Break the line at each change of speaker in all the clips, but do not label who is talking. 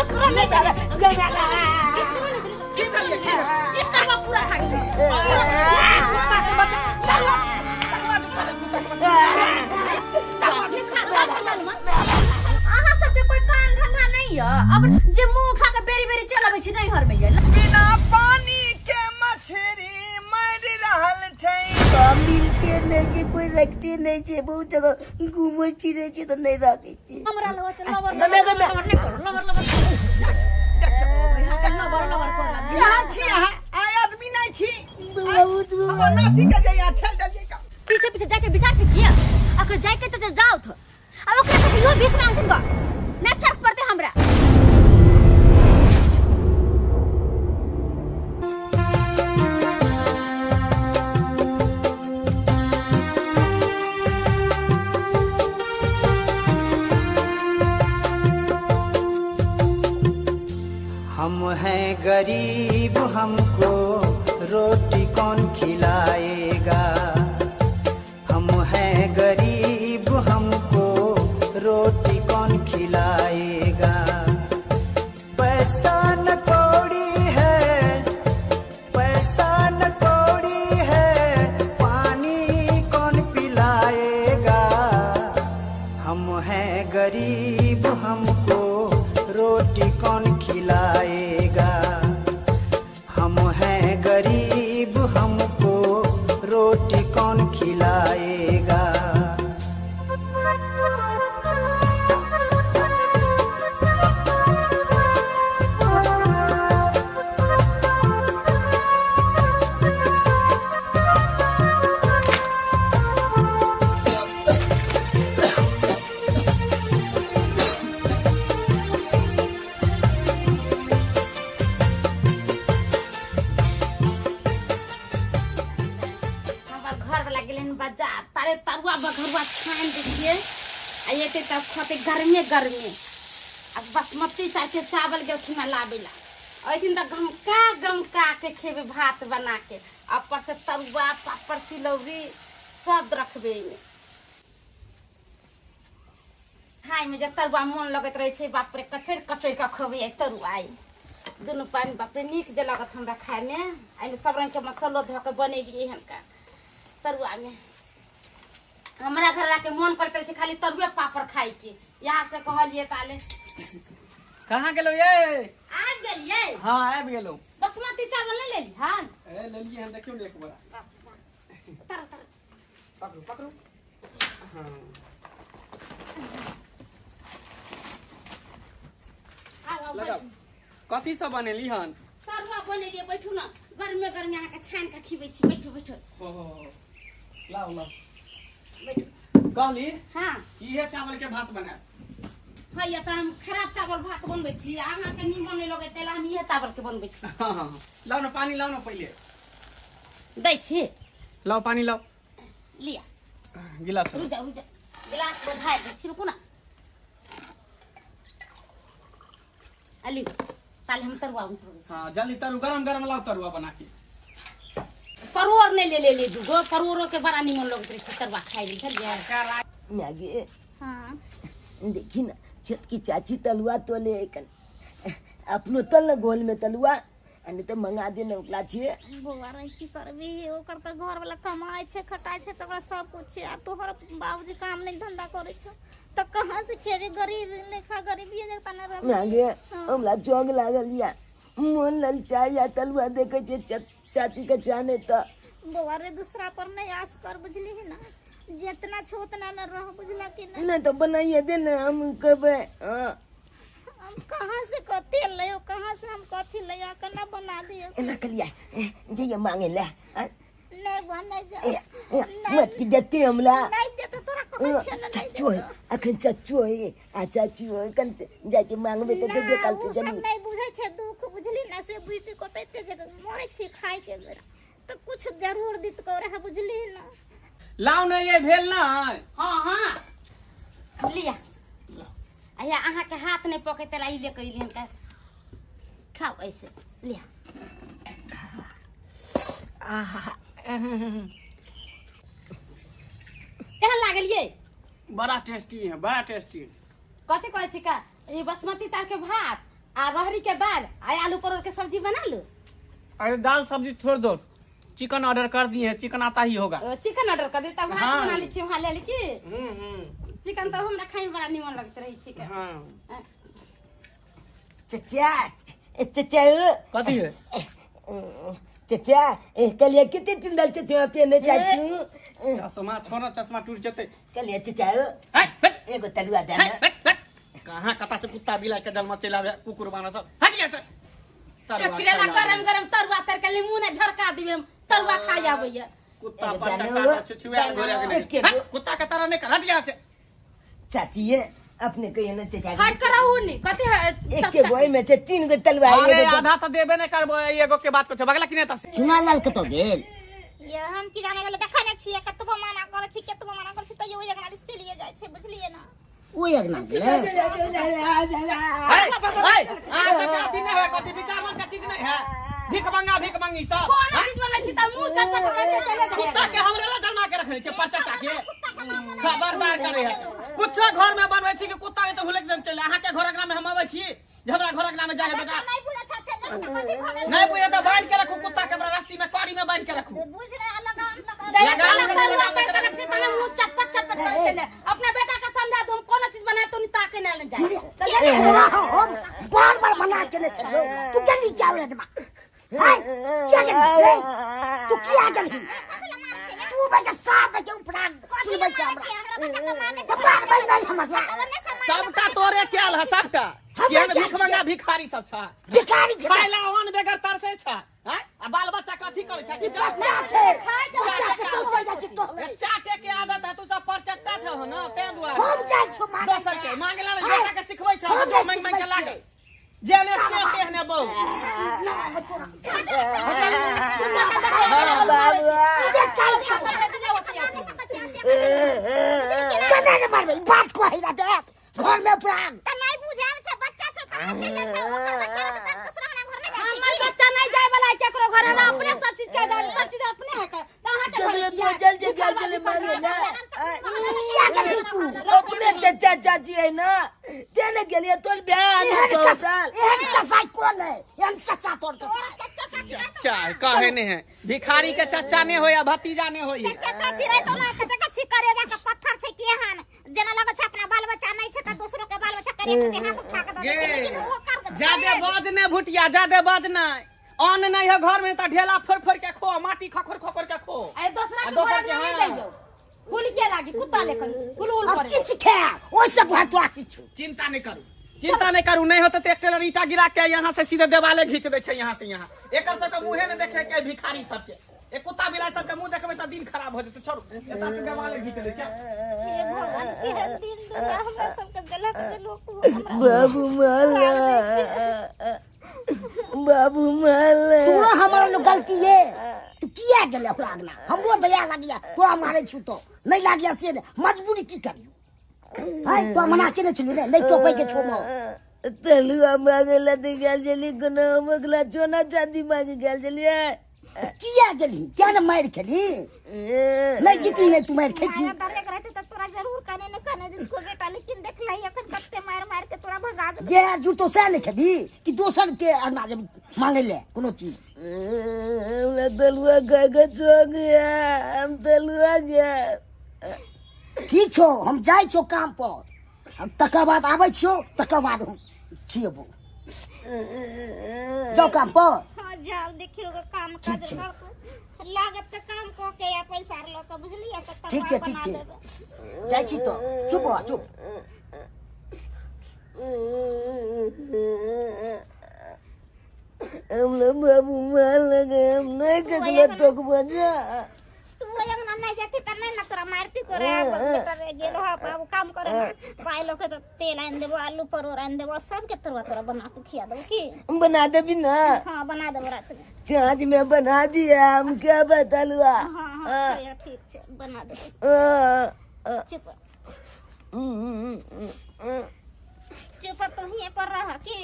एकरो ले जा
की भेलिए की
ई तरुआ पूरा खा गेलै। अहाँ सबके कोई काम धंधा नहीं है अब जे मुंह उठा के बेरी बेरी चलाबै छी नहीं हर में ये
बिना पानी के मछली मर रहल छै।
मिलते नहीं छै कोई रखते नहीं छै बहुत जगह घूमै फिरै छै तऽ नहीं राखै छै।
हमरा लग लवर लवर नहीं करू लवर लवर लवर लवर कर
यहाँ छी अहाँ आय आदमी नहीं छी
बहुत
हमर नाथी के जइया ठेल दे का
पीछे पीछे जाके विचार छै किया अगर जाके त जाओ थ आ ओकरा से इहो भीख मांगथिन ग नहीं फर्क पड़ते हमरा।
हम हैं गरीब हमको रोटी कौन खिलाएगा। हम हैं गरीब हमको रोटी कौन खिलाएगा। पैसा न कौड़ी है पैसा न कौड़ी है पानी कौन पिलाएगा। हम हैं गरीब हमको रोटी कौन खिलाएगा। हम हैं गरीब हमको रोटी कौन खिलाएगा।
बाजार तारे तरुआ बघरुआ छानि दै छियै आ एते तब खते गर्मे गर्मे आ बासमती चाउर के चावल गेलखिन लाबै ला अथिन तऽ गमका गमका के खेबै भात बना के ऊपर से तरुआ पापड़ तिलौरी सब रखबै एहिमे। खायमे जे तरुआ मोन लगैत रहै छै बाप रे कचरि कचरि कऽ खबै तरुआ दुनू पानि बाप रे नीक जे लगत हमरा खायमे। एहिमे सब रंग के मसालो धऽ के बनेलियै हनका तरुआ में। हमरा घर के मन करते रहे खाली तरुए पापड़ खाए के। यहाँ से कहलिए ताले
कहाँ गेलो ये
आबि गेलिए।
हां आबि गेलो।
बासमती चावल नहीं लेली हां
ए लेलिए हम देखियो एक बोरा
तर तर
पकड़ू पकड़ू। हां
आओ
लगाओ। कथी सब बनेली हन?
तरुआ बनेलिए बैठू ना गर्मे गर्मे अहाँ के छानि के खिबै छी बैठू बैठू।
ओ लाओ लाओ
बैठू
कहली।
हां
इहे चावल के भात बना।
हां ये त हम खराब चावल भात बनबै छी अहाँ के नीमन नहीं लगै तेला हम इहे चावल के बनबै छी।
हां लाओ ना पानी लाओ ना पहिले
दै छी।
लाओ पानी लाओ
लिया
गिलास
रुक जा रुक जा गिलास बधाई दै छी रुकू ना अली ताले हम तरुआ उठबै।
हां जल्दी तरु गरम गरम लाओ तरुआ बना के।
परोर नहीं ले ले ले दूगो परोरो के बड़ा निमन लगैत रहै छै तरुआ खाइ ले बुझलियै।
मैगी
हां
देखी ना छत की चाची तलुआ तोले कन अपनो तल न गोल में तलुआ नहीं तो मंगा दे ओकरा छियै।
बौआ रे की करबी ओकर तऽ घर वाला कमाइ छै खटाइ छै तऽ ओकरा सब कुछ छै आ तोहर बाबूजी काम नहीं धंधा करै छै तऽ कहाँ से खेबी गरीब लेखा गरीबी जकाँ न रहबी।
मैगी हमरा जोग लागल या मोन ललचाइ या तलुआ देखै छै चाची के चाने त।
बौआ रे दूसरा पर नहीं आस कर बुझली ना जितना छो उतना न रह बुझला कि
नहीं। नहीं तो बनाइए दे ना हम कहबै। हां
हम कहाँ से कथी ले कहाँ से हम कथी ले आ केना बना दियो
एना कलिया जइए मांगे ले
नहीं बा नहीं जा
मत की देते हमला
नहीं देते तोरा कहै छियै ना नहीं।
चाचू है अखन चाचू है आ चाचू है कन जाइ छै मांगबे त देबे काल त
जरूर नहीं बुझै छै दुख बुझली ना से बुझती कतै ते जे मरै छी खाइ के बेरा त कुछ जरूर दित करे है बुझली ना।
लाओ ना ये भेल ना।
हां हां लिया अया अहाँ के हाथ नहीं पकड़ते ला ई ले कइली हनका खाओ ऐसे लिया।
आहा
केहन लागल ये?
बड़ा टेस्टी है बड़ा टेस्टी।
कथी कहै छी का ये बासमती चावल के भात आ रहरी के दाल आ आलू परोड़ के सब्जी बना लो।
अरे दाल सब्जी छोड़ दो, चिकन ऑर्डर कर दिए हैं, चिकन आता ही होगा।
चिकन ऑर्डर कर दे तब भात
हाँ।
बना ली छी वहां ले ली की। चिकन तो हमरा खाई में बड़ा निमन लगत रही चिकन।
हां
चचा चचा
कथी है
चचा कलिया कितने चुंदल चचमा पहने चाचू।
चश्मा छोड़, चश्मा टूट जते।
कलिया चचा एगो तलुआ दे ना।
कहां कता से कुत्ता बिलाई के जन्म चल आवे कुकुर बाना सब हट जा से।
तरुआ गरम गरम तरुआ तर के मुंह ने झरका दिबे हम तरुआ खा जाबैया।
कुत्ता पर चक्का से छुछुआ घोरे के कुत्ता के तरह नहीं कर, हट जा से।
चाची ये अपने के ना चचा
हट कराऊ नहीं कथि है
एक के गोई में छे तीन गो तलुआ।
अरे आधा तो देबे नहीं करबो, एगो के बात को छे बगला कि नहीं ता से
चुना लाल कतो गेल।
ये हम की जाने गेल देखै नै छियै, कतबो मना करै छी कतबो मना करै छी तैयो एकरा दिस चलिए जाइ छै, बुझलियै ना।
ओ अगना गेल।
ए ए आ सब अथी नहीं है, कथि विचार मन के चीज नहीं है। भीख मंगा भीख मंगी सब
कोन चीज बनै छी त मुंह चटचट करै छै चले जाइ।
कुत्ता के हमरे ला जमा के रखने छै पर चटा के खबरदार करे है। कुछो घर में बनबै छी कि कुत्ता नहीं तो हुलक दन चले। अहाँ के घर अंगना में हम आबै छी जे हमरा घर अंगना में जाके बेटा
नहीं बुझै छै कथि भ गेल
नहीं बुझै त बांध के रखू कुत्ता के हमरा रस्सी में कड़ी में बांध के रखू।
बुझ रहे लगाम
लगाम लगा के रखी त मुंह चटपट चटपट करै चले। अपना बेटा के समझा दो हम कोनो चीज बनाए तो नहीं ताके ना ले जाए।
हम बार बार मना केने छलियो तू जल्दी जावे नमा। हाय क्या गेल तू किया गेल तू बेटा साहब के उपरान सुनबै छै हमरा मारबै नहीं हमरा।
सबटा तोरे केल है सबटा कि हम भीख मंगा भिखारी सब छ
भिखारी छ
खाइला अन्न बेगर तरसे छ। हैं आ बाल बच्चा कथि करै छ कि
बच्चा छै बच्चा के तो चल जाइ छै तोहले
चाटे के आदत है। तू सब पर चट्टा छ हो ना ते दुआरे
हम जाइ छ मांगे
दोसर के मांगला ने बेटा के सिखबै छ मांग मांग के लागे जेने से तेहने बहु
ना छोड़ा
सीधे काट
कना ने मारबै बात को हैरा देत घर में प्राण
त नहीं बुझाव छै बच्चा छै त चलि जाइ छै ओकर बच्चा छै त दूसरा घर नहीं जाइ छै।
हमर बच्चा नहीं जाय वाला है केकरो घर हमरा अपने सब चीज के जाय सब चीज अपने है त अहाँ के घर
तो चल जे गेल चले मांगे ना किया गेलही तू अपने चाचा चाची है ना तेने गेलिए तोर ब्याह साल एहन कसाई कोन है एहन चाचा तोर के
चाचा कहे नहीं है भिखारी के चाचा ने होया भतीजा ने होई।
चाचा चाची रहे तो ना कते कछि करे जा के पत्थर छै केहन जेना लगै छै अपना बाल बच्चा नहीं छै त दोसरो के बाल बच्चा करे के हाथ उठा के दे छै, लेकिन ओ कर दे।
जादे बाज ने भुटिया जादे बाज नै अन्न नहीं है घर में त ढेला फोड़ फोड़ के खो माटी खखोर खखोर के खो।
ए दोसरा के घर में नहीं जाइयो फूल के लागी कुत्ता लेखन फूल उल
अब
करे
किछ खा ओइ से भात तोरा किछु।
चिंता नहीं करू चिंता नहीं करू नहीं होते तो एक टेलर ईटा गिरा के यहाँ से सीधे देवाले घींच दे छै यहाँ से यहाँ। एकर सबके मुंहे ने देखे के भिखारी सबके एक कुत्ता बिलाई सबके मुंह देखबे त दिन खराब हो जेतै। छोड़ू एता से देवाले घींच दे छै।
हे भगवान केहन दिन दुनिया हमरा सबके देलक जे लोक
बाबू माला बाबू माला तोरा हमरा लोग गलती है तू किया गेले ओकरा अगना हमरो दया लागिया तोरा मारे छु तो नहीं लागिया से मजबूरी की करियो। हाय तो मना केने छलु रे नहीं टोपै के छो म
तलुआ मांगे ला ते गेल जली कोनो मगला सोना चांदी मांगे गेल जली।
किया गेली क्या न मार खेली नहीं जीती नहीं तू मार खेती
डरे रहते त तोरा जरूर कने न कने जिसको बेटा, लेकिन देख लही अखन कत्ते मार मार के तोरा भगा दे।
जे आर जुटो से नहीं खेबी कि दोसर के अगना जब मांगे ले कोनो चीज।
हमरा तलुआ खा के चो गया हम तलुआ गया।
ठीक छो हम जाइ छो काम पर तकर बाद आबै छियो तकर बाद हम खिएबो। जाओ काम पर।
हां जाओ देखियो काम काज लागत त काम क के या पैसा ल के बुझलियै त
ठीक छै ठीक छै जाइ छी तो चुप हो चुप।
हम बाबू मार लगे हम नहीं ककरो टोकबो जा।
तू अंगना नहीं जाती त नहीं ना तोरा मारती करे बेटा रे गेल हो बाबू काम करे ना पाई लोग के तेल आन देबो आलू परोर आन देबो सब के तोरा तोरा बना के खिया देबो की
बना देबी ना।
हां बना देबो रात में
छाछ में बना दिया हम क्या बतलुआ।
हां हां ठीक छै बना देबो। चुप चुप तो हिए पर रह की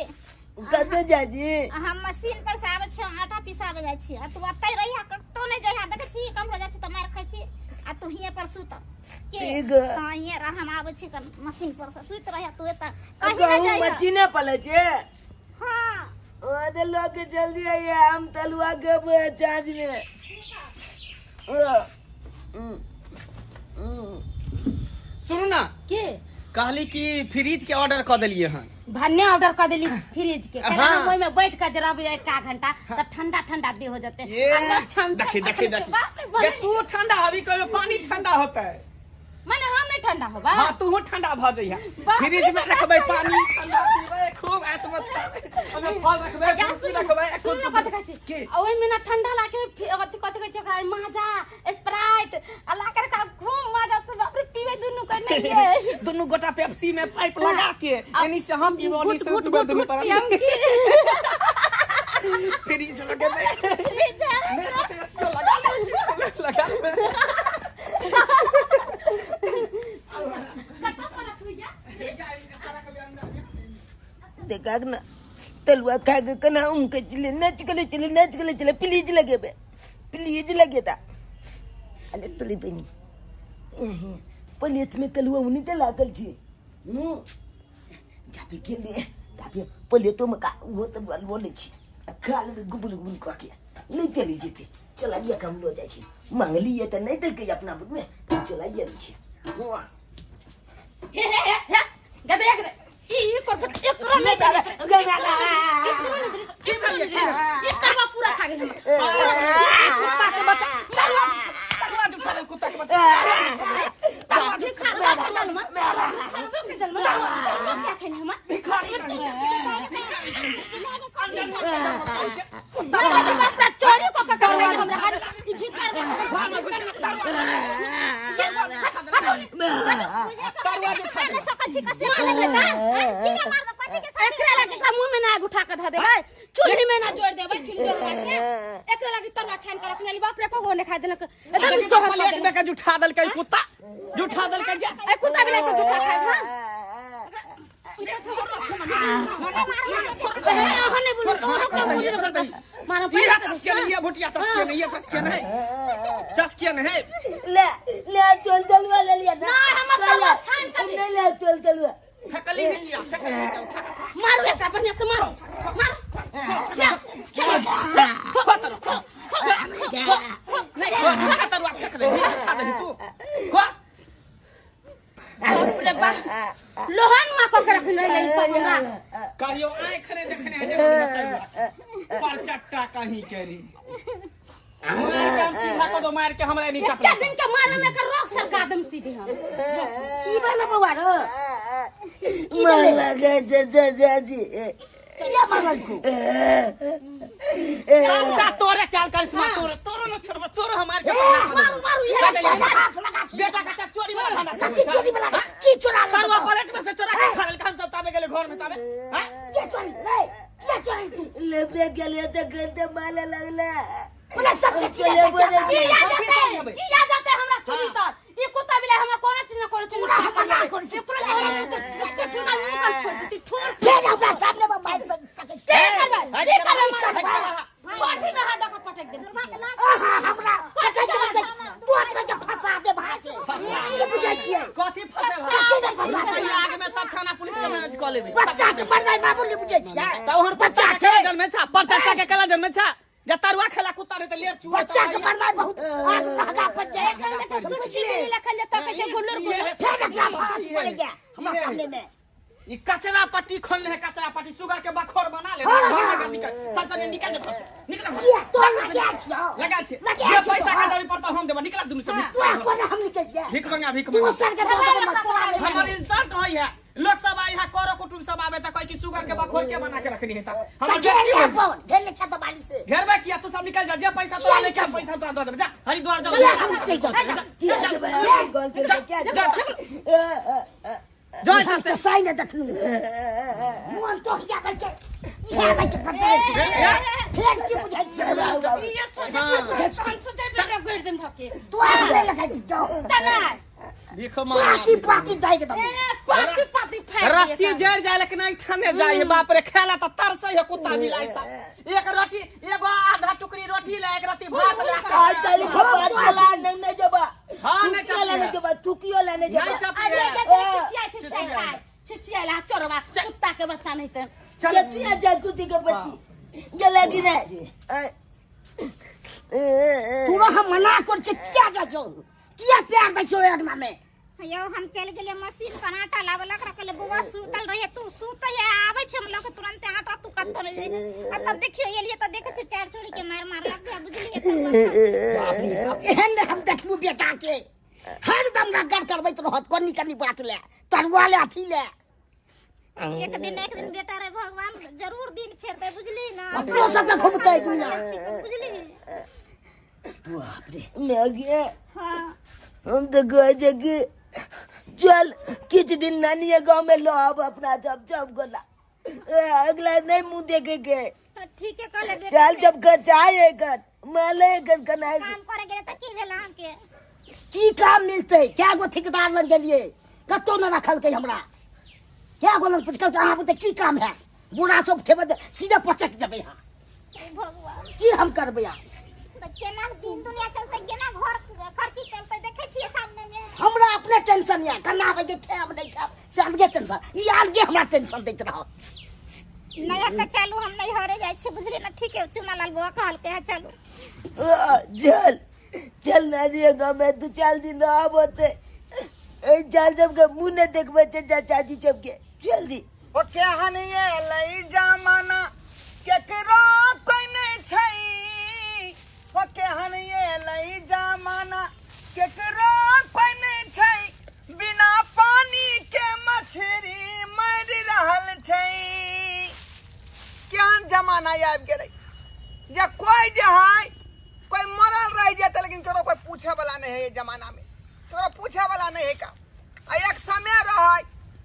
कतौ जाइ छी।
हम मशीन पर से आबै छी आटा पिसाबै जाइ छी आ तू ओतै रहिया कतौ नहि जइहा। देखै छी कम हो जाइ छी त मार खाइ छी। आ तू हिये पर सुत के
ठीक है।
हां हिये रह हम आबै छी कन मशीन पर से सुत रह तू एत कहीं ना
गहूँ
जाइह
मशीने पले छे
हां
ओ दे लोग जल्दी आइए हम तलुआ के चार्ज में
सुनू ना
के
कहली कि फ्रिज के ऑर्डर क देलिए हन
भन्ने ऑर्डर कर देली फ्रिज के कहला
हाँ।
हम ओइ में बैठ के जरा एक घंटा त ठंडा ठंडा दे हो जाते
ये
आ लोग छम
देखी देखी देखी
बाप रे
ये
बने
तू ठंडा हबी कहियो पानी ठंडा होता है
माने हम नहीं ठंडा होबा
हाँ तू ठंडा भ जइहा
बाप
फ्रिज
रे,
में रखबै पानी ठंडा पीबै खूब ऐश मच करबै ओमे फल रखबै
या
फ्रूटी रखबै
सुन न कथि कहै छी
के
आ ओइ में ना ठंडा लाके कथि कथि कहै छी ओकरा माजा स्प्राइट आ लाके का खूब मजा से बाप रे पीवे दुनू के नहीं ये
दुनू गोटा पेप्सी में पाइप लगा के एनी से हम पीबो ओनी
घुट
से
घुट
पीबो
घुट
दुनू
घुट
पर
पियम की
फ्रिज लगेबै
फ्रिज
मैं तो एसी लगा ले लगा ले
कतऽ पर रखबै या
देखा ना तलुआ खा के कना उनके चले नच के चले नच के चले प्लीज लगे बे प्लीज लगे ता अरे तुली बनी प्लेट में तलुआ उनी ते लागल छी जाबे के लिए ताबे प्लेटो में का वो तो बोले छी खा ले गुबुल गुबुल कह के नहीं चली जेते चलाइए कम लो जाइ छी मांगली ये त नहीं देलकै अपना बुक में चलाइए दै छी हुआ
हे हे हे हे गदे गदे ई करफट एकरा नहीं देली
की भेलिए की भेलिए?
ई तरवा पूरा खा गेल हमर
कुत्ता के बच्चा तरुआ तरुआ जुठा दे कुत्ता के बच्चा
तरुआ भिखार के जन्म भिखार के जन्म क्या खेल हम
भिखारी कहीं
बाप चोरी को के कर हमरा हर ई भिखार
तरुआ जुठा दे
सकल छी कसे मारबे कथी के
एकरा लागी एकरा मुंह में ना आग उठा के धऽ देबै चूल्ही में ना जोड़ देबै चूल्ही जोड़ के एकरा लागी तरुआ छान के रखने बाप रे को ने खा देलक एकदम सोहर कर
प्लेट में
देलक
के जुठा देलकै कुत्ता जुठा देलकै जा
ए कुत्ता बिलाई सब जुठा खाइ हां
ई चस्के नहीं है भुटिया चस्के नहीं है चस्के नहीं चस्के नहीं
ले ले चल तलुआ ले लिया ना
नहीं, हमर तलुआ छान के दे।
नहीं ले चल तलुआ
फेकली नहीं लिया फेकली नहीं उठा
मारू एकरा बढ़िया से मारो मारो
नहीं खा तरुआ फेंक दे खा दे तू खा
बाप रे बाप लोहन मा कऽ के रखने रहियै ई सब हमरा
कहियो आँख ने देखने है जे पर चट्टा कहीं केरी सीधा कदो मार के हमरा नहीं
एकटा दिन के मारे में एकर रोक सरका दम सीधे हम
की भेलै बौआ रो
मार लगे चाचा चाची
किया मारल को
का तोरे चाल करिश्मा तोरे तोरो न छोड़ब तोरो हमार के
मारू मारू ये
हाथ लगा छी
बेटा का चोरी वाला धंधा
कथी चोरी वाला की चोरा
तरुआ पलट में से चोरा के खा लेलकै हम सब ताबे गेले घर में ताबे हैं
के चोरी रे के चोरी तू
लेबे गेलिए तो गंदे माले लगला
बोले सब के
बोले बोले
की याद आते की याद आते हमरा चुनी तर ई कुत्ता बिलाई हमरा कोनो चीज न कोनो चीज
पूरा हमरा ना करै छी।
पूरा के चुना मुंह पर छोड़ देती छोड़
फेर हमरा सामने में मारि बन सकै छी।
के करबै के करबै पाठी में हाथ दऽ के पटक देब
आहा हमरा पटक देबै तू अपने के फंसा दे भाई के की बुझै छियै
कथी फसे
कथी ने फंसा दे
भाई आग में सब थाना पुलिस के मैनेज क लेबै
बच्चा के मरनाइ मामूली बुझै छियै
त ओहर
बच्चा
बच्चा
के
के जन्मे छा पर चट्टा के कला जन्मे छा जे तरुआ खेला कुत्ता नहीं त लेर चूहा
बच्चा के मरनाइ बहुत आग महंगा पड़ जाए
एखन देख सुची गेली लखन जे तकै छै गुल्लुर गुल्लुर
फेर एकरा भाज पड़ैया हमरा सामने में
ई कचरा पट्टी खोलने है कचरा पट्टी सुगर के बखोर बना ले घर में निकल सब संगे निकल जा निकल
किया तोर लगा छियौ
लगा छे
लगा
जे
छियौ
पैसा
तोहर।
के जरूरी पड़ता हम देबा निकला दुनू से
तोरा कोना हम निकल गया
भीख मंगा भीख
तू
मंगा
सर के दे दे
हमर इंसल्ट होई है लोग सब आई है करो कुटुंब सब आवे त कहै कि सुगर के बखोर के बना के रखनी है त हमर
घेर ले अपन घेर ले छत बाली से
घेरबे किया तू सब निकल जा जे पैसा तोरा लेके आ, पैसा तोरा दऽ देबे जा हरिद्वार जा
किया हम चल जाओ
क्या गोल के क्या
जा जा
हम तो साई ने देखलू मोन तो हिया बैठे हिया बैठे फंसे फेर की बुझै छियै
ये सोचे हम सोचे बेटा गिर देम धके
तू आ लगा जाओ
तना
भीख
पाकी
मंगा
पाकी दाइ के दब
ए पाती पाती फाड़
रस्सी जर जाए लेकिन ऐठने जाए है। बाप रे खेला त तरसै है कुत्ता बिलाई सब। एक रोटी एगो आधा टुकड़ी रोटी ले एक रत्ती भात ले।
आज ताली खबर चला नहीं नहीं जबा।
हां नहीं
थुकियो लाने जबा, थुकियो लाने जबा।
नहीं टपी
अरे
है।
छिछिया छिछिया खाए छिछिया ला चोरवा कुत्ता के बच्चा नहीं त।
चल
तू आ जा कुत्ती के बच्ची गला की नहीं।
तोरा हम मना कर छे किया जा छौ, किया प्यार दै छौ अंगना में?
यौ हम चल गेलियै मशीन पर आटा लाबे लग रखले बौआ सुतल रहिए तू सुतै आबै छै हम लग तुरंत आटा तू कत नहीं जाइ आ तब देखियो एलियै त देखै छी चार छोड़ी के मार मार लग गया बुझलियै।
बाप रे बाप, एहन ने हम देखलू बेटा के हरदम रगड़ करबैत रहत कनी कनी बात ले तरुआ ले अथी ले।
एक दिन बेटा रे भगवान जरूर दिन फेर दे बुझली ना।
अपनो सबके घुमतै दुनिया
बुझली।
बाप रे
मैं गया।
हां
हम तो गए जगे चल किछ दिन नानी गांव में लो अब अपना जब जब गोला अगला नहीं मुंह देखे के।
ठीक है कहले बेटा
चल जब गचाए कर माले कर कनाए
काम करे गेले त की भेल अहाँ के?
की काम मिलतै? क्या गो ठेकेदार लग गेलियै कतौ न रखलकै हमरा। क्या गो लग पुछलकै अहाँ बुते की काम है? बूढ़ा सब ठेबे सीधे पचक जेबै अहाँ।
भगवान
की हम करबै अहाँ?
त केना दिन दुनिया चलतै केना घर खर्ची चलतै देखै छियै सामने में।
हमरा अपने टेंशन या कना आबै के खायब नहीं खायब से अलगे टेंशन, ई अलगे हमरा टेंशन दैत रहत।
नहीं त चलू हम नहीं हरे जाइ छी बुझली ना। ठीक है चुनालाल बौआ कहलकै है चलू।
चल चल नानी गांव में तू चल दिन अब होते ए चल जब के मुंह ने देखबै छै चाची जब के जल्दी।
ओ केहन एलै जमाना केकरो कोई नहीं छै। ओ केहन एलै जमाना केकरो कोई नहीं छै। बिना पानी के मछली मरि रहल छै। केहन जमाना आबि गेलै जे कोई जे है कोई मरल रह जेतै लेकिन केकरो कोई पूछे वाला नहीं है। जमाना में केकरो पूछे वाला नहीं है का। आ एक समय रहै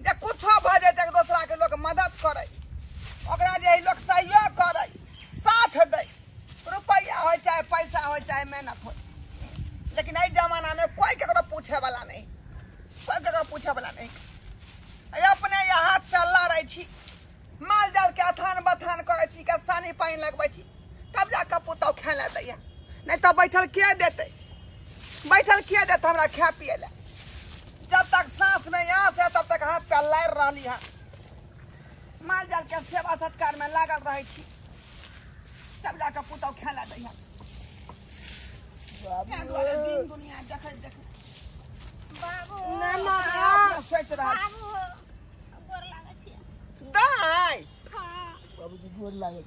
जे कुछो भऽ जेतै दोसरा के लोक मदद करै, ओकरा जे लोक सहयोग करै, साथ दै, रुपैआ हो चाहे पैसा हो चाहे मेहनत हो। लेकिन एहि जमाना में कोई केकरो पूछे वाला नहीं, कोई केकरो पूछे वाला नहीं। अपने यहाँ चल रहे छी माल जाल के अथान बथान करै छी के सानी पानि लगबै छी तब जाके पुतहु खाय लए दैया, नहीं तो बैठल के देतै, बैठल के देतै हमरा खाय पिए लए। जब तक सांस में यहाँ से तब तक हाथ पे लारि रहली है। माल जाल के सेवा सत्कार में लागल रहै छी तब जाके पुतहु खाय लए दैया। दुआरे दिन दुनिया देखैत देखैत
बाबू
ना
अपना सोचि रहल छी।
बाबू गोर लागै छी
दाइ।
हां
बाबूजी गोर लागै।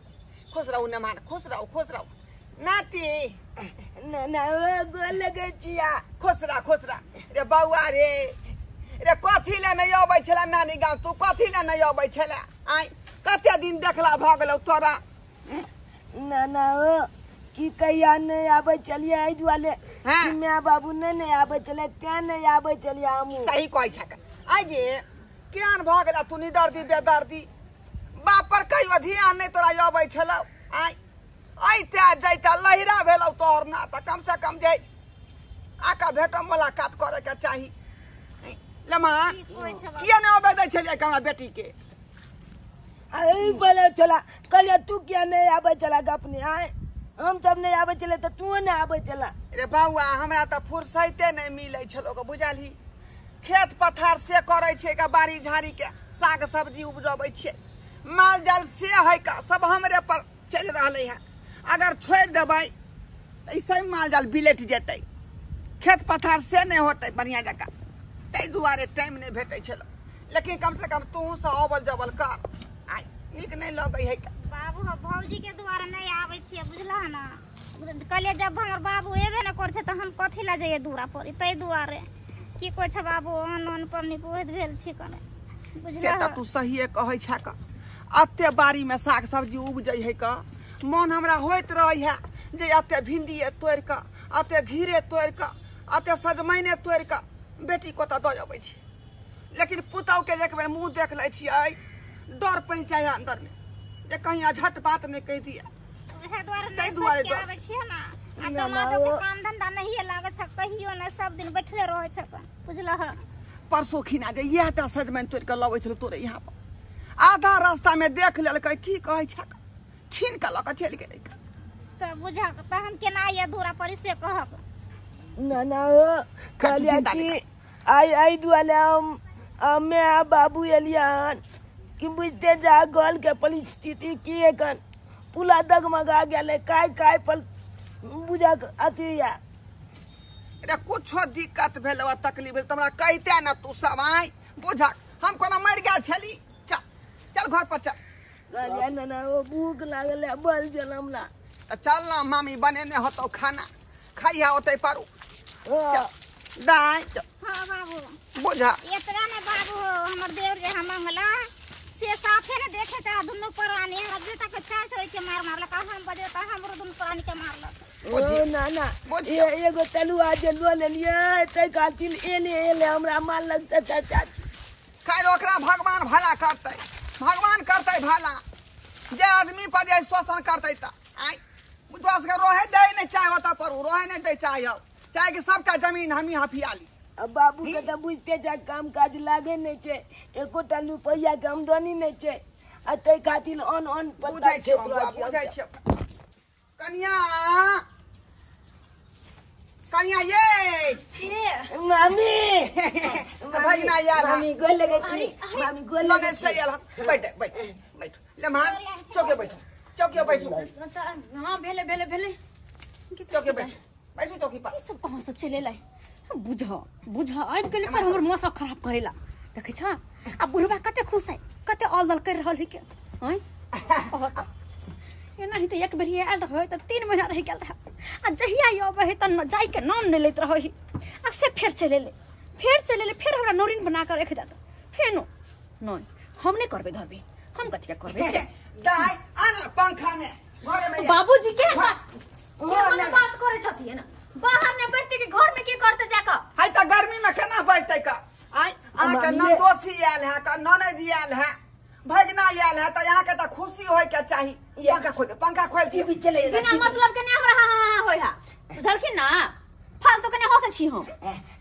खुश रहू नमान, खुश रहू, खुश रहू नाती।
ना ना गोर लगै छिया।
खुश रह, खुश रह रे बौआ रे। रे कथी लए नहि अबै छला नानी गाँव तू? कथी लए नहि अबै छला? आइ कते दिन देखला भऽ गेलौ तोरा।
ना ना ओ की कहिया नहीं आबै छलियै एहि दुआरे
हाँ।
माय बाबू नहीं नहीं आबै छलै तें नहीं आबै छलियै हमहूँ।
सही कहै छक। आइ गे केहन भऽ गेला तू निदर्दी बेदर्दी, बाप पर कहियो ध्यान नहि तोरा अबै छलौ। आइ अइते जैता लहिरा भेलौ तोहर ना तऽ कम से कम जे आका भेट मुलाकात करे के चाही। लमान किया नहि अबै दै छलियै हमरा बेटी के?
अरे बोले चला कहलियै तू किया नहीं आबै छला अपने? आय हम सब नहीं आबै छलै तऽ तू नहीं आबै छला।
रे बौआ हमरा तऽ फुर्सते नहि मिलै छलौ गे बुझलही। खेत पथार से करै छियै गे, बाड़ी झाड़ी के साग सब्जी उपजबै छियै, माल जाल से है का सब हमरे पर चलि रहलै है। अगर छोड़ि देबै तऽ ई सब माल जाल बिलटि जेतै, खेत पथार से नहि होतै बढ़िआँ जकाँ। ताहि दुआरे टाइम नहि भेटै छलौ। लेकिन कम से कम तोहूँ सब अबल जबल कर, आइ नीक नहि लगै है का।
बाबू भौजी के दुआरे नहीं आबै छियै बुझलह ना। कहलियै जब हमर बाबू एबे ने करै छै तऽ हम कथी लए जइयै दूरा पर? ताहि दुआरे की कहै छै बाबू ओहन ओहन पबनी पुहैत भेल छी कने
से तऽ तू सहिए कहै छह का। एते बाड़ी में साग सब्जी उपजै है का, मन हमरा होइत रहै है जे एते भिंडिए तोड़ि कऽ, एते घीरे तोड़ि कऽ, एते सजमैने तोड़ि कऽ बेटी को तऽ दऽ अबै छी। लेकिन पुतहुके एक बेर मुँह देख लै छियै डर पहुँच जाइ है अंदर में जे कहीं अझट बात नहीं कह दिया।
ताहि दुआरे आबै छियै ना। आ दमादो के काम धंधा नहिए लागै छै कहियो ने, सब दिन बैठले रहै छै बुझलह।
परसों खिना जे इएह टा सजमनि तोड़ि कऽ लबै छलौ तोरे यहाँ पर आधा रास्ता में देख लेलकै की कहै छै छीन कऽ लऽ कऽ चलि गेलै।
तऽ बुझक तऽ हम केना ये धूरा परी से कहब।
नाना हो कहलिया कि आई आई दुआरे हम हमे आ बाबू एलियन कि बुझते जा गल के परिस्थिति की एखन पुला दगमगा गेलै काय काय पर बुझक अथी या
अरे कुछो दिक्कत भेल वा तकलीफ भेल तऽ हमरा कहिते ने तू सब आइ बुझक हम कोना मरि गेल छली। चल चल घर पर चल।
कहलिया नाना हो भूख लागल है बल चल हमरा।
तऽ चल ना मामी बनेने होतौ खाना खाइहा ओतै पारू। दाइ
हाँ बाबू
बुझा
इतना ने बाबू हो हमर देवर जे हम मंगला से साथे ने देखे चाह दुनू प्राणी हमरा बेटा के चार छोड़ के मार मारलक हम बजे त हमरो दुनू प्राणी के मारलक।
ओ नाना एगो तलुआ जे लो लेलियै तै खातिर एले एले हमरा मारलक चाचा चाची।
खैर ओकरा भगवान भला करतै भगवान करतै भला जे आदमी पर जे शोषण करतै त आइ बुझवा के रहे दै नहि चाहे ओतऽ पर रहे नहि दै चाहे चाहे कि सबका जमीन हमी हफिया ली।
अब बाबू के तऽ बुझते जा काम काज लागे नहि छै एकोटा रुपैआ के आमदनी नहि छै आ तै खातिर ऑन ऑन
बुझै छियै बुझै छियै। कनिया कनिया ये
मामी
भगना यार
मामी गोल लगे छी मामी गोल
लगे से यार बैठ बैठ बैठ लेमान चौके बैठो चौके बैठो।
हां भेले भेले भेले
चौके बैठो बैठो चौकी पर।
ई सब कहां से चले लाई बुझ बुझ आबि गेलै पर हमर मौसा खराब करेला देखै छ आ बुढ़बा कते खुश है कते ऑल दल कर रहल है के हैं एनाही तऽ एक बेर आयल रहै तऽ 3 महीना रहि गेल रहै आ जहिया अबै है तऽ जाइके नाम नहि लैत रहै आ से फेर चलि एलै फेर हमरा नौरिन बना कऽ राखि देत फेनो नहि हम नहि करबै धरबै हम कथी के करबै से
दाइ आन पंखा में घरे में
बाबूजी के बात करै छथिन ना बाहर ने बैठते कि घर में की करते जाकर
हाय त गर्मी में केना बैठते का आइ अहाँ के ननदोसी आयल है का ननद आयल है भगना आयल है त यहाँ के त खुशी होय के चाही। पंखा खोल दे पंखा खोल
टीवी चले
बिना मतलब के ने हमरा हां हां होय हा बुझलखिन ना फालतू के ने हंसै छी हम।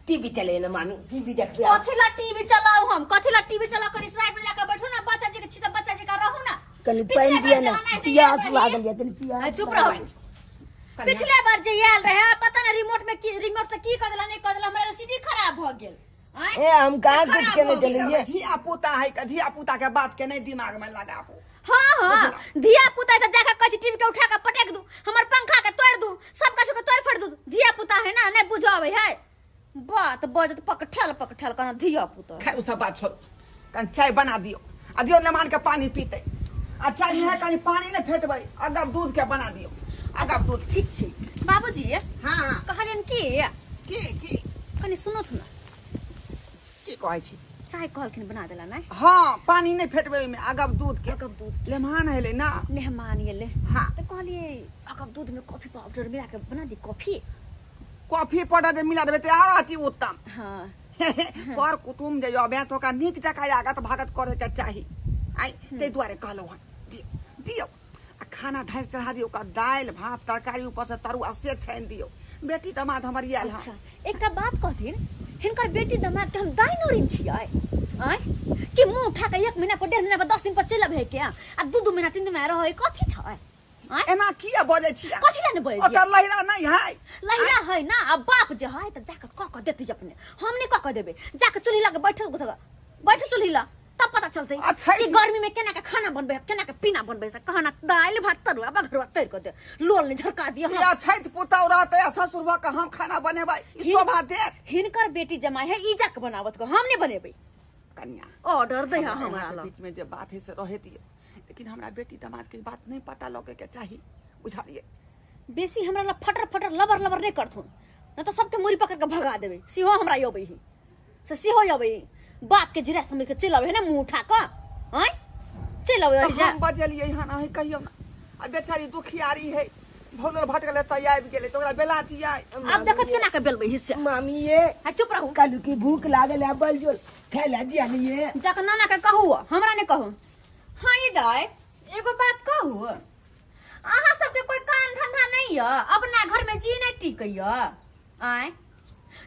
टीवी चले ना मामी टीवी देखबे
कथि ला टीवी चलाऊ हम कथि ला टीवी चला कनी साइड में जाकर बैठू ना बच्चा जी के छी त बच्चा जी का रहू ना
कनी पानि दिया ना प्यास लागल या कनी प्यास।
चुप रहो। पिछले बार जे आयल रहे पता ना रिमोट में की रिमोट से की कर देला नहीं कर देला हमरा सीडी खराब भ गेल।
ए हम कहां कुछ केने चलिए
धिया पुता है का धिया पुता के बात के नहीं दिमाग में लगाबो।
हां हां धिया पुता त जाके कछि टीवी के उठा के पटक दू हमर पंखा के तोड़ दू सब कछु के तोड़ फोड़ दू धिया पुता है ना नहीं बुझावे है बात बजत पकठल पकठल कना धिया पुता।
खैर उ सब बात छोड़ कन चाय बना दियो आ दियो मेहमान के पानी पीते आ चाय में कनी पानी नहीं फेटबै अगर दूध के बना दियो अगर दूध।
ठीक छै बाबूजी।
हां
कहलियन की
की की
कनी सुनत ना
की कहै छी
चाय कहलखिन बना देला नै।
हां पानी नहीं फेटबै ओइमे अगब दूध के
अगब दूध
मेहमान हेले ना
मेहमान एले।
हां
त कहलिए अगब दूध में कॉफी पाउडर मिला के बना दी कॉफी
कॉफी पाउडर जे मिला देबै त आर अति उत्तम।
हां
पर कुटुम जे अबे त ओकरा नीक जकाँ आगत भागत करे के चाही आइ तै दुआरे कहलौ हन दियौ आ खाना धारि चढ़ा दियौ ओकर दालि भात तरकारी ऊपर से तरुआ से छानि दियौ। बेटी दमाद हमर आयल हन।
अच्छा एकटा बात कहथिन हिनकर बेटी दमाद के हम दाइ नौरिन छियै आँय कि मुँह उठा के 1 महीना पर 1.5 महीना पर 10 दिन पर चलि अबै के आ 2-2 महीना 3 महीना रहै कथी छै आँय
एना किया बजै छियै
कथी लए ने बजै
ओकर लहिरा नहि है
लहिरा है ना आ बाप जे है त जाके कऽ कऽ देतै अपने हम नहि कऽ कऽ देबै जाके चूल्ही लग बैठल बैठल चूल्ही लग तब पता चलतै कि गर्मी में केना के खाना बनबै केना के पीना बनबै से खाना दालि भात तरुआ बघरुआ तैर कऽ दे लोल ने झरका दिअ।
या छैत पुतौ रहतै आ ससुर भऽ कऽ हम खाना बनेबै ई शोभा देत।
हिनकर बेटी जमाई है ई जाके बनावत को हम नहि बनेबै।
कन्या
ऑर्डर दे है हमरा लग
बीच में जे बात है से रहे दियौ लेकिन हमरा बेटी दमाद के बात नहीं पता लगे के चाही बुझलियै।
बेसी हमरा ला फटर फटर लबर लबर नहीं करथुन न तऽ सबके मुड़ी पकड़ के भगा देबै सेहो हमरा अबै ही से सेहो अबै बाप के जिरा समझ के चलि अबै है ना मुँह उठा कऽ आँय चलि अबै
तऽ हम बजलियै हन अहीं कहियौ ना आ बेचारी दुखियारी है भौलल भटकल तऽ आबि गेलै तऽ ओकरा बेला दियै।
आब देखत केना के बेलबै हिस्से
मामी ये
आ चुप रहू
कालू की भूख लागल है बल जोल खाय ला दिया नहीं ये
जाके नाना के कहू हमरा नहीं कहू। हाँ ये दाई एगो बात कहू अहाँ सबके कोई काम धंधा नहीं है अपना घर में जी नहीं टिकैया आँय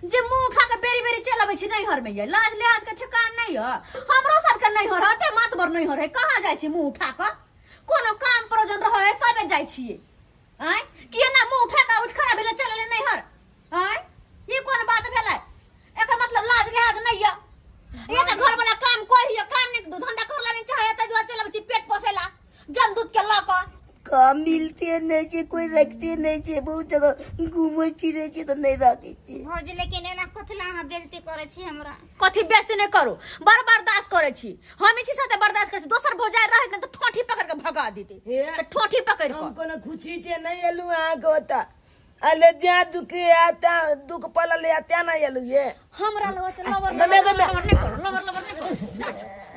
जे मुंह उठा के बेरी बेरी चल अबै छी नैहर में। ये लाज लिहाज के ठेकान नहीं है। हमरो सबके नैहर हते मातबर नैहर है, कहाँ जाइ छी मुंह उठा के? कोनो काम प्रयोजन रहे है तबे जाइ छियै। आँय कि एना मुंह उठा के उठ खड़ा भेलै चल एलै नैहर? आँय ई कोन बात भेलै? एकर मतलब लाज लिहाज नहीं है। ये तऽ घर वाला काम करियो, काम नहीं धंधा करला नहीं चाहे तै दुआरे चल अबै छी पेट पोसेला जमदूत के लऽ कऽ।
काम मिलते नहीं छे, कोई रखते नहीं छे, बहुत जगह घूमे फिरे छे तो नहीं रखे छे।
भौजी लेकिन एना कथी ला अहाँ बेइज्जती करै छी हमरा?
कथी बेइज्जती नहीं करू, बड़ बर्दाश्त करै छी हम। छी साथे बर्दाश्त करै छी, दोसर भौजाइ रहैत ने तऽ ठोठी पकड़ के भगा देते। तऽ ठोठी पकड़
हम
कऽ
कोनो खुशी छे नहीं एलू अहाँ के ओतऽ। अले जा दुख आता दुख पलल या त्या ना एलू ये।
हमरा लग तऽ लबर
गमे गमे
लबर नहीं करू, लबर लबर नहीं करू।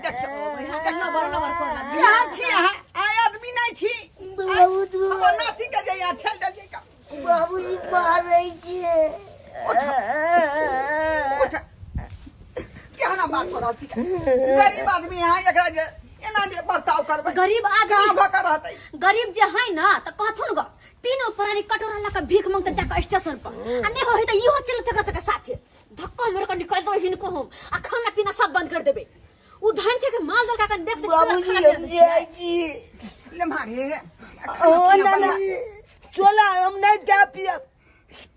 लबर लबर करला।
यहाँ छी अहाँ, आइ आदमी नहीं छी।
बहुत
हमर नाती के जे यहाँ ठेल देलियै का।
बाबूजी मारै छे।
उठ, केहना बात कर रहल छी? गरीब आदमी यहाँ एकरा जे एना जे बर्ताव करबै,
गरीब आदमी
कहाँ भऽ के रहतै?
गरीब जे है ना तऽ कहथुन ग तीनों प्राणी कटोरा लऽ कऽ भीख मांगते जाके स्टेशन पर, आ नहीं होय तऽ इहो चलत एकरा सबके साथे धक्का मारि कऽ निकालि देबै हिनको हम, आ खाना पीना सब बंद कर देबै। उ धन छै के माल दल का देख देख
बाबूजी
खाना
हम
पीना
जाइ छी।
ले मारे
ओ ना ना चला हम नहीं क्या पिया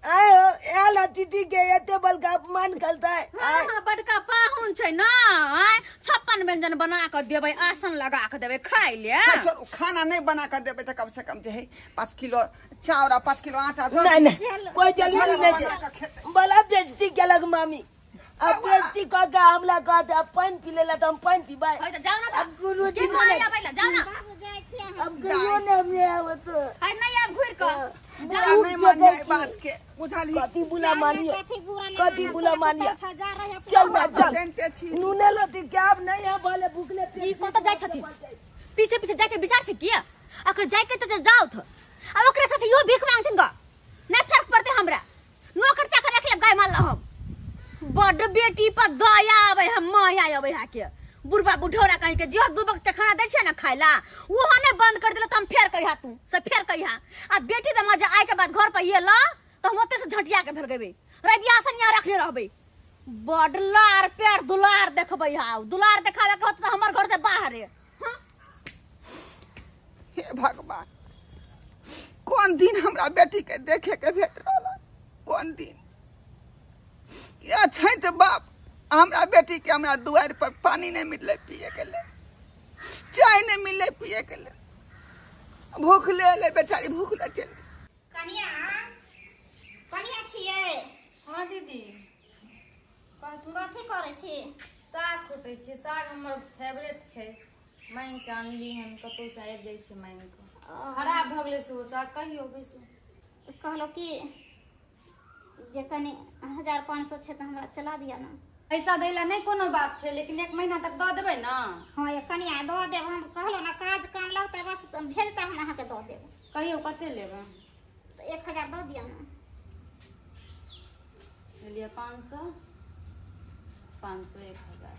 आए हो आयल अतिथि के एते बल का अपमान करता है।
हाँ हाँ बड़का पाहुन छै ना, आँय 56 व्यंजन बना कऽ देबै, आसन लगा कऽ देबै खाइ ले।
छोड़ू, खाना नहीं बना कर देबै तऽ कम से कम जे है 5 किलो चाउर आ 5 किलो आटा दऽ
नहीं नहीं कोई जरूरी नहीं
बना
है।
कऽ खेतै।
बला बेइज्जती केलक मामी, अब बेइज्जती कऽ के हमला कहते अब पानि पी लेला तऽ हम पानि पीबै।
है तऽ जाउ ना तऽ
अब गुरुजी
की खाइ अबै ला जाउ ना।
बाबू जाइ छी अहाँ।
अब कहियो ने हमे आवत।
है नहीं आब घुरि कऽ
बुरा नहीं मानिए एहि बात के, बुझलही?
कथी बुला मानिए,
कथी बुरा नहीं
कथी
मानब,
बुला
तोरा
मानिए।
पुतहु छौ, जा रहे
चल बा चल
जानते छी।
नूने लती क्या अब नहीं है भले भूखले पेट
ई कतऽ जाइ छथिन? पीछे पीछे जाके विचार छै किया? अगर जाके तऽ जाउ थ आ ओकरे साथे इहो भीख मांगथिन ग, नहीं फर्क पड़तै हमरा। नौकर चाकर रख लेब गाय माल हम। बड बेटी पर दया आबै है, माया आबै है के बुढ़बा बुढ़ौरा कहीं के जो 2 वक्त खाना दै छै ना खाइ ला, ओहो नहीं बंद कर देला त हम फेर कहिया तू से फेर कहिया। आ बेटी तऽ मजा आइ के बाद घर पर एला त हम ओते से झटिया के भेल गेबै, रवियासन यहाँ रखने रहबै। बड लार पेड़ दुलार देखबै हाउ, दुलार देखावे के होत त हमर घर से बाहर है। हाँ?
हे भगवान, कोन दिन हमरा बेटी के देखे के भेट रहल, कोन दिन या छै तऽ बाप हमरा बेटी के हमरा दुआरि पर पानी नहीं मिललै पिए के लेल, चाय नहीं मिललै पिए के लेल, भूख ले एलै बेचारी, भूख ले चलि।
कनिया कनिया छियै?
हाँ दीदी
कथी करै छी?
साग कुटै छियै, साग हमर फेवरेट छै, मांगि कऽ अनली हन कतहु से आबि जाइ छै मांगि कऽ, खराब भऽ गेलै सेहो साग। कहियो बैसू।
कहलहुँ कि जे कनि 1500 छै तऽ हमरा चला दिअ ने।
पैसा दै ला नहि कोनो बात छै, लेकिन 1 महीना तक दऽ देबै ना?
हाँ ये कनिया दऽ देब, हम कहलहुँ ने काज काम लगतै बस भेजतै हम अहाँके दऽ देब।
कहियो कते लेबै?
तऽ 1000 दऽ दिअ ने।
लिअ 500 500 1000।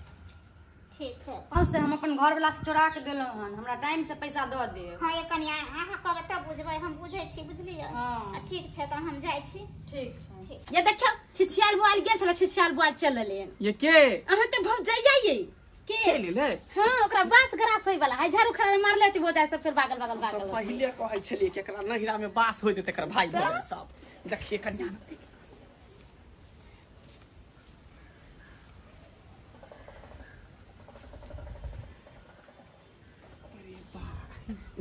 ठीक छै।
से हम अपन घरवला से चोरा के देलहुँ हन, हमरा टाइम से पैसा दऽ देब।
हाँ ये कनिया अहाँ कहबै तब बुझबै, हम बुझै छी बुझलियै।
हाँ।
ठीक छै तऽ हम जाइ छी।
ठीक छै।
ये देखियौ छिछियाल बुआल गेल छलै, छिछियाल बुआल चल एलै।
ये के
अहाँ के भौजाइया ये के
चलि एलै?
हाँ ओकरा बाँस गरास होय वाला है, झाड़ू खड़ा मारले होती भौजाइ सब फेर बागल बागल बागल।
पहिले कहै छलियै कि एकरा नहिरा में बास होय देतै एकर भाई बहन सब। देखिए कनिया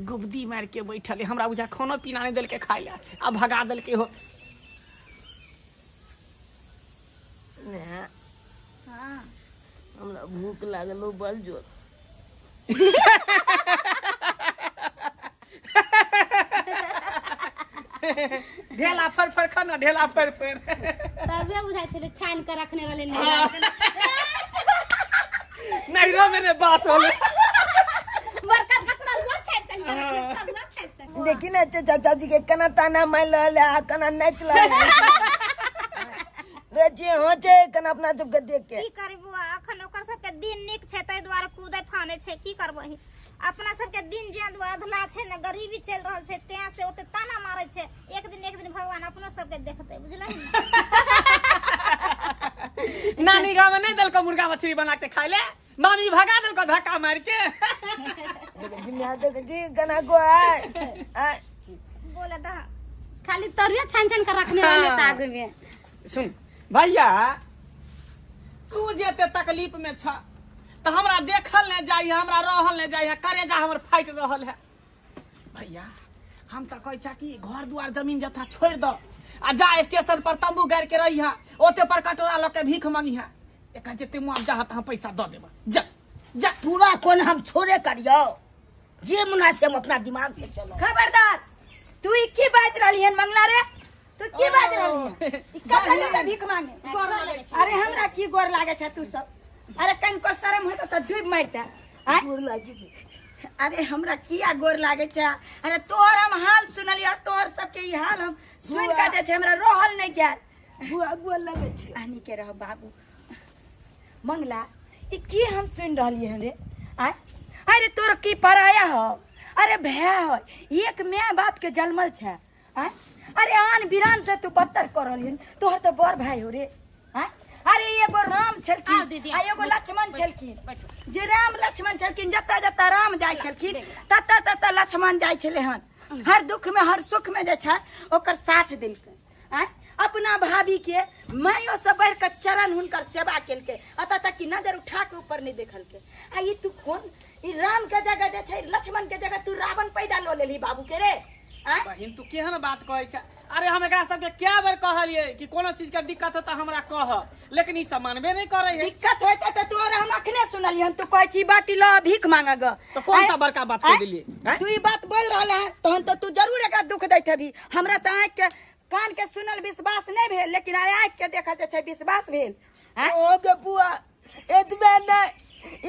गुबदी मार के बैठल, हमरा बुझा खानो पीना नहीं देलकै खाइ ला, आ भगा देलकै हो।
हाँ
हमरा भूख लागल बल जोर।
ढेला फर फर खाना, ढेला फर फर।
तबे बुझाइ छलै छानि कऽ रखने रहलै
नहिरो में ने बास होले।
देखी ना चाचा जी के कना ताना मार रहल है, कना नाच रहल है। रे जे हो छै कना अपना सबके देख के।
की करबू अखन ओकर सबके दिन नीक छै ताहि दुआरे कूदै फानै छै, की करबही? अपना सबके दिन जे अधला छै ने, गरीबी चलि रहल छै तें से ओते ताना मारै छै। एक दिन भगवान अपनो सबके देखतै, बुझलही?
नानी गांव में नहीं देलको मुर्गा मछली बना के खाए ले, मामी भगा देलको धक्का मार के।
जी गना को आए
बोला दा
खाली तरुआ छान छान कर रखने वाले आग में।
सुन भैया तू जेते तकलीफ में छ तो हमरा देखल नहीं जाई, हमरा रहल नहीं जाई, करेजा हमर फाइट रहल है। भैया हम तो कहै छा कि घर दुआर जमीन जथा छोड़ दो आ जा स्टेशन पर तंबू गाड़ के रही है, ओते पर कटोरा ल के भीख मांगी है, एक जेते मुआवजा हत हम पैसा the देबा। जा जा
पूरा कोन हम छोड़े करियो जे मुना से हम अपना दिमाग से चलो।
खबरदार तू ई की बाज रहली हन मंगला रे, तू की बाज रहली हन? ई कतऽ भीख मांगे? अरे हमरा की गोर लागे छ तू सब? अरे कनको शरम होत त डूब मारता।
गोर लागे?
अरे हमरा किया गोर लागे छ? अरे तोहर हम हाल सुनलियो, तोहर सबके ई हाल हम सुन के जे छै हमरा रहल नहीं गेल।
बुआ गोर लागे छ।
आनी के रह बाबू। मंगला ई की हम सुन रहलियै हन रे? आय अरे तोर की पराया हो? अरे भैया हो, एक my बाप के जन्मल छ। आय अरे आन बिरान से तू बदतर कर रहलियन, तोहर तो बड़ भाई हो रे। आय अरे एगो राम छलखिन आ एगो लक्ष्मण छलखिन, जे राम लक्ष्मण छलखिन जतऽ जतऽ राम जाइ छलखिन ततऽ ततऽ लक्ष्मण जाइ छलै हन, हर दुख में हर सुख में जे छै ओकर साथ देलकै। आय अपना भाभी के मायो से बढ़ के चरण हुनकर सेवा केलकै, अतऽ तक कि नजर उठा के ऊपर नहीं देखलकै। आ ई तू कोन ई राम के जगह जे छै लक्ष्मण के जगह तू रावण पैदा लो लेली बाबू के रे।
बहिन तू केहन बात कहै छ? अरे हम एकरा सबके क्या बेर कहलिए कि कोनो चीज के दिक्कत हो त हमरा कह, लेकिन ई सब मानबे नहीं करे है।
दिक्कत होते त तोरा हम अखने सुनलियन, तू कहै छी बाटी ल भीख मांगा ग,
तो कौन सा बड़का बात कह दिलिए?
तू ई बात बोल रहल है तहन त तू जरूर एकरा दुख दैत हेबी। हमरा त आँख के कान के सुनल विश्वास नहीं भेल, लेकिन आइ आँख के देखल जे छै विश्वास भेल।
ओ गे बुआ एतबे नहीं,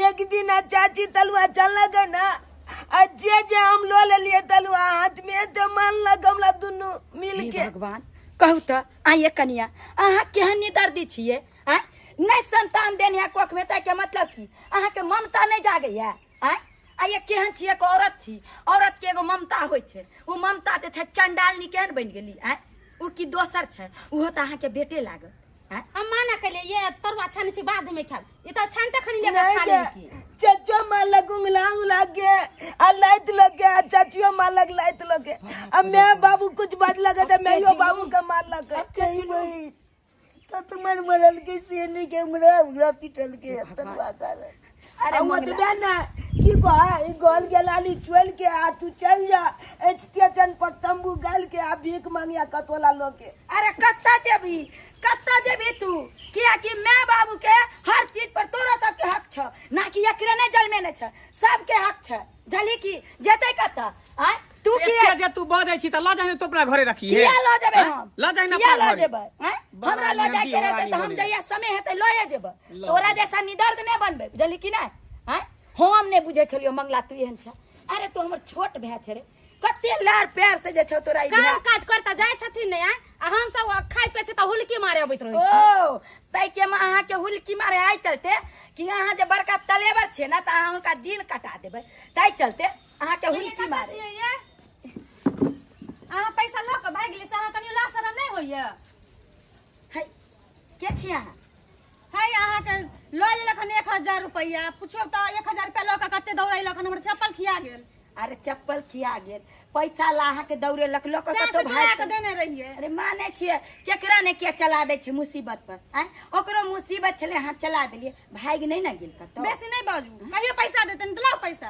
एक दिन चाची तलुआ चल गए ना, आ जे जे हम लो लेलिए तलुआ हाथ में तो मान लग हमरा दुनू मिल के।
भगवान कहू त आइए कनिया अहाँ केहन निदर्दी छियै? आँय नहीं संतान देनिया कोख में त के मतलब की अहाँ के ममता नहीं जागैया? आँय आइए केहन छियै? एक औरत छी, औरत के एगो ममता होइ छै, ओ ममता जे छै चंडालनी केहन बनि गेली? आँय उ की दोसर छै, उहो त अहाँ के बेटे लागत।
हम माना कले ये तरुआ छाने छी बाद में खाब, ई त छानते खनी लेके खा लेती।
चचो मालक उंगला उंगला के आ लाइत लगे, आ चाचियो मालक लाइत लगे, आ मैं बाबू कुछ बात लगे त मैं यो बाबू के मार लगे।
कहीं भाई तो तुम्हारे मरल के सेनी के उंगला उंगला पिटल के तरुआ कर।
अरे मत ना की कह ई गोल गेलाली चल के आ तू चल जा स्टेशन पर तंबू गाल के आ भीख मांगिया कतोला लोके।
अरे कत्ता जेबी कत्ता जेबी तू? किया कि मैं बाबू के हर चीज पर तोरा सबके हक छ, ना कि एकरे नहीं जलमे नहीं छ, सबके हक छ। जली की जेतै कत्ता? आय तू किया
जे तू बजै छी त ल जाहि तो अपना घरे रखी।
किया ल जेबै हम?
ल जाहि ना
किया ल जेबै? आय हमरा ल जाय के रहतै त हम जइया समय हेतै लए जेबै, तोरा जैसा निदर्द नहीं बनबै, बुझली कि नहीं? आय हम नहीं बुझै छलियो मंगला तू एहन छ। अरे तू हमर छोट भाय छ रे, कते लार प्यार से जे छौ तोरा ई
काम काज करता जाय छथिन नै आ हम सब खाइ पे छै त हुलकी मारे अबैत रहै।
ओ तै के हम अहाँ के हुलकी मारे आइ चलते कि अहाँ जे बड़का तलेवर छै ना त अहाँ हुनका दिन कटा देबै, तै चलते अहाँ के हुलकी मारे।
अहाँ पैसा ल के भागि गेलियै से अहाँ कनियो लाज शरम नै होइया?
है के छी अहाँ?
है अहाँ के ल लेलक हन 1000 रुपैया, पूछो त 1000 रुपैया ल के कते दौड़ैलक हन, हमर चप्पल खिया गेल।
अरे चप्पल खिया गेल, पैसा ला अहाँ के दौड़ेलक ल के
कतौ भाग के देने रहिए।
अरे माने छियै केकरा ने के चला दै छै मुसीबत पर। आँय ओकरो मुसीबत छलै अहाँ चला देलियै, भागि नहीं ने गेल कतौ।
बेसी नहीं बाजू, कहियो पैसा देतन त लाउ पैसा।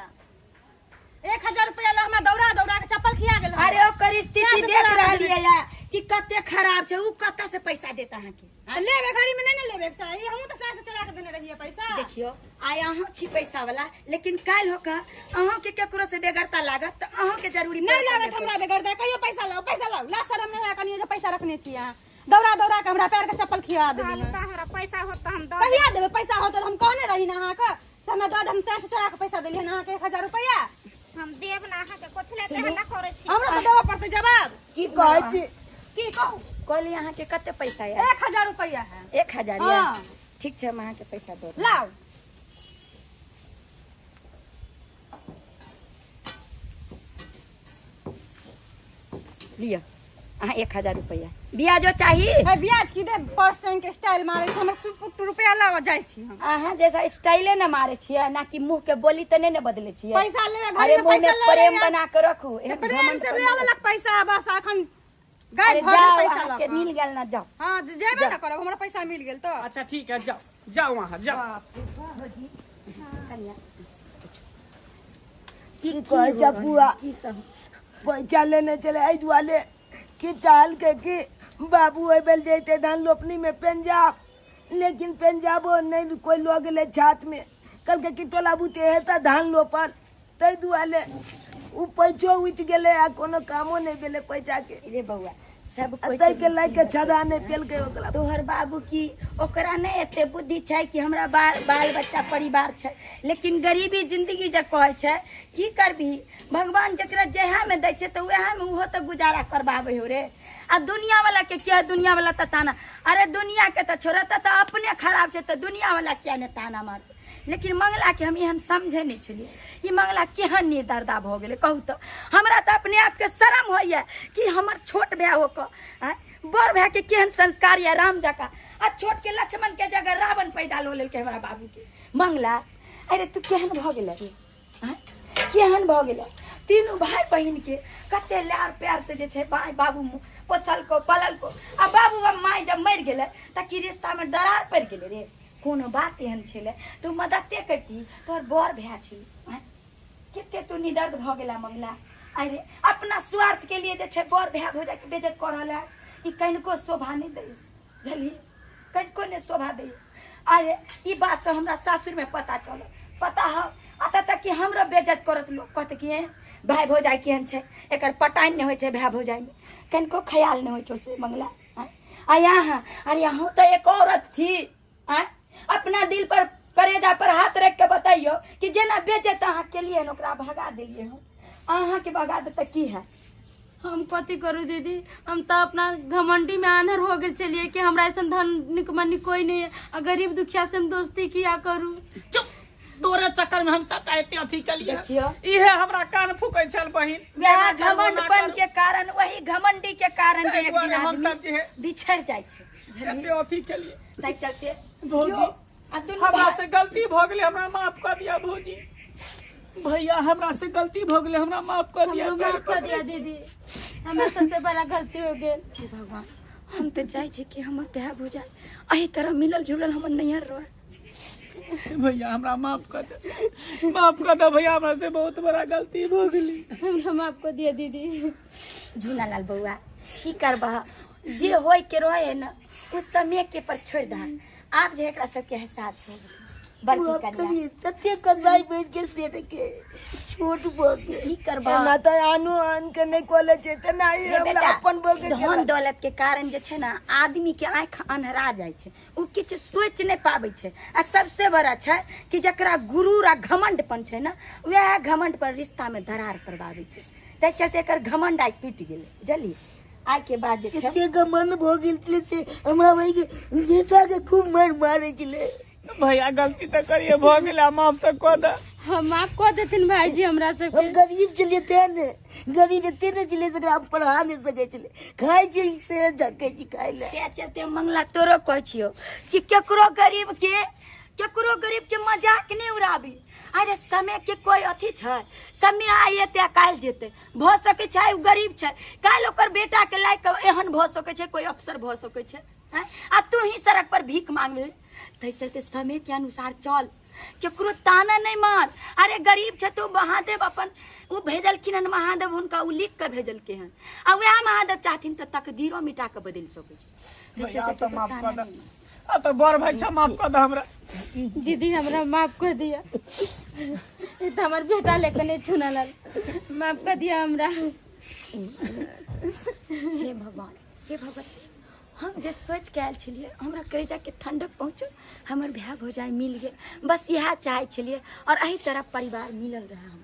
1000 रुपैया ल हमरा दौड़ा दौड़ा के चप्पल खिया गेल।
अरे ओकर स्थिति देख रहलियै या कि कते खराब छै, उ कतऽ से पैसा देता अहाँ के?
लेबे घड़ी में नहीं ने लेबे के चाही, हमहूँ तऽ सास चोरा के देने रहिए पैसा।
देखियो आइ अहाँ छी पैसा वाला, लेकिन काल्हि होके अहाँ के केकरो से बेगरता लागत त अहाँ के जरूरी
नहीं लागत। हमरा बेगरता कहियो पैसा लाओ पैसा लाओ, ला शरम नहीं है कनियो जे पैसा रखने छी अहाँ, दौड़ा दौड़ा के हमरा पैर के चप्पल खिया देली।
हमरा पैसा होत त हम दऽ
कहिया देबे पैसा होत? हम कहने रही ना अहाँ के से हमरा दऽ दे, हम सास चोरा के पैसा देलियै अहाँ के 1000 रुपैया।
हम देब ना अहाँ के, कथि ले हल्ला करै छी?
हमरा तऽ देबऽ पड़तै जवाब।
की कहै छी?
की कहू?
कहली अहाँ के कते पैसा है?
1000 रुपैया है।
1000 या? ठीक छै, हम अहाँ के पैसा दऽ
लाउ।
लिअ। अहाँ 1000 रुपैआ ब्याजो चाही।
ब्याज की दे पर्स टाइम के स्टाइल मारे छी हमरा सुपुत रुपैआ लावा जाइ छी हम।
अहाँ जैसा स्टाइले न मारे छियै ना कि मुंह के बोली त नहीं न बदले छियै।
पैसा लेवे घड़ी में पैसा ले
प्रेम बना के रखू।
प्रेम से ले लेलक पैसा बस अखन गाय भर पैसा लग
के मिल गेल ना जाओ।
हां जेबे ना करब हमरा पैसा मिल गेल तो।
अच्छा ठीक है जाओ जाओ वहां जाओ।
भौजी कन्या
की कहै छ बुआ पैसा लेने चले एहि दुआरे कि चाहल के कि बाबू अबल जैते धान रोपनी में पंजाब, लेकिन पंजाबो नहीं कोई लो गेलै छात में कल के कि टोला बुते हेता धान रोपल ताहि दुआरे उ पैसो उठि गेलै आ कोनो कामो नहीं भेलै पैसा के।
रे बौआ सब कोई
के लाइक के छदा नहीं पेलकै ओकरा।
तोहर बाबू की ओकरा नहीं एते बुद्धि छै कि हमरा बाल बच्चा परिवार छै, लेकिन गरीबी जिंदगी जे कहै छै की करबी भगवान जकरा जहाँ में दै छै तऽ वएह में उहो तऽ गुजारा करबाबै हो रे। आ दुनिया वाला के क्या दुनिया वाला तऽ ताना, अरे दुनिया के तऽ छोड़ तऽ अपने खराब छै तऽ दुनिया वाला किया ने ताना मारतै। लेकिन मंगला के हम एहन समझे नहीं छलियै, ई मंगला केहन निर्दर्दा भऽ गेलै कहू तऽ। हमरा तऽ अपने आपके शरम होइए कि हमर छोट भाय होकर बड़ भाय के केहन संस्कार यऽ राम जकाँ, आ छोट के लक्ष्मण के जगह रावण पैदा लऽ लेलकै हमरा बाबू के। मंगला अरे तू केहन भऽ गेलै रे, केहन भऽ गेलै? तीनू भाय बहिन के कते लार प्यार से जे छै माय बाबू पोसलको पललको, आ बाबू माय जब मरि गेलै तऽ की रिश्ता में दरार पड़ि गेलै रे। कोनो बात एहन छलै तू मददे करती, तोहर बड़ भाय छै कते तू निदर्द भऽ गेला मंगला। अरे अपना स्वार्थ के लिए जे छै बड़ भाय भौजाइ के बेइज्जत कऽ रहल है, ई कनिको शोभा नहि दै बुझलियै, कनिको नहि शोभा दै। अरे ई बात से हमरा सासुर में पता चलल, पता है अतः तक कि हमरो बेइज्जत करत लोग कहत कि भाय भौजाइ केहन छै, एकर पटाइन नहि होइ छै भाय भौजाइ में, कनिको ख्याल नहि होइ छै से मंगला। आ यहाँ अरे अहूँ तऽ एक औरत छी, आँय अपना दिल पर करेजा पर हाथ रख के बताइयो कि जेना बेइज्जत अहाँ केलियै हन ओकरा भगा देलियै हन, अहाँके भगा देतै की है?
हम कथी करू दीदी, हम तो अपना घमंडी में आन्हर हो गेल छलियै कि हमरा ऐसा धन मनी कोई नहीं है, आ गरीब दुखिया से हम दोस्ती किया करू।
चुप, तोरे चक्कर में हम सबटा एते अथी केलियै, इहे हमरा कान फूकै छल बहिन।
वएह घमंडपन के कारण, वही घमंडी के कारण जे एक दिन आदमी बिछड़ जाइ छै।
एते अथी केलियै
ताहि चलते
भौजी हमरा से गलती भऽ गेलै, हमरा माफ कऽ दिया भौजी। भैया हमरा से गलती भऽ गेलै, हमरा माफ कऽ दिया,
माफ कऽ दिया दीदी, हमरा सबसे बड़ा गलती हो गेल।
हे भगवान, हम तऽ चाहै छी कि हमर भाय भौजाइ एहि तरह मिलल जुलल हमर नैहर रहै।
भैया हमरा माफ कऽ दे, माफ कऽ दे भैया, हमरा से बहुत बड़ा गलती भऽ गेलै,
हमरा माफ कऽ दिया दीदी।
झूलालाल बौआ की करबह, जे होय के रहे न उस समय के पर छोड़ दह, आप जे एकरा सबके एहसास हो बड़की कन्या
तते कसाई बन गेल से के छोट भऽ गेल
की करबह
ना तऽ आनो आन के नहीं कॉलेज छै तऽ नाही हमरा अपन भऽ गेल।
धन दौलत के कारण जे छै ना आदमी के आँख अन्हरा जाइ छै, ओ किछु सोचि नहि पाबै छै। आ सबसे बड़ा छै कि जकरा गुरूर आ घमंडपन छै ना वएह घमंड पर रिश्ता में दरार पड़बाबै छै, ताहि चलते एकर घमंड आइ टूटि गेलै बुझलियै। आइ के बाद जे छै
एते घमंड भऽ गेल छलै से हमरा भाई के बेटा के खूब मार मारै छलै।
भैया गलती तऽ करिए भऽ गेलै, माफ तऽ कऽ दे।
हम माफ कऽ देथिन भाईजी हमरा सबके।
हम गरीब छलियै तें ने, गरीब एते ने छलियै से हम पढ़ा नहि सकै छलियै, खाइ छी से झकै छी खाइ लए।
तें चलते मंगला तोरो कहै छियौ कि केकरो गरीब के मजाक नहि उड़ाबी। अरे समय के कोई अथी छै, समय आइ एते काल्हि जेतै, भऽ सकै छै ओ गरीब छै काल्हि ओकर बेटा के लायक एहन भऽ सकै छै, कोई अफसर भऽ सकै छै, आ तू ही सड़क पर भीख मांगबही। ताहि चलते समय के अनुसार चल, केकरो ताना नहीं मार। अरे गरीब छै तो महादेव अपन ओ भेजलखिन हन, महादेव हुनका ओ लिख के भेजलकै हन, आ वएह महादेव चाहथिन तऽ तकदीरो मिटा के बदलि सकै छै।
तो बड़ भाई छा माफ कर दे हमरा।
दीदी हमरा माफ कर दिया, ई तो हमर बेटा लेके नहीं छुनल, माफ कर दिया हमरा।
हे भगवान, हे भगवती, हम जे सोच के आयल छलियै हमरा करेजा के ठंडक पहुँचल, हमर भाय भौजाइ मिल गेल, बस इएह चाहै छलियै और एहि तरह परिवार मिलल रहे। हम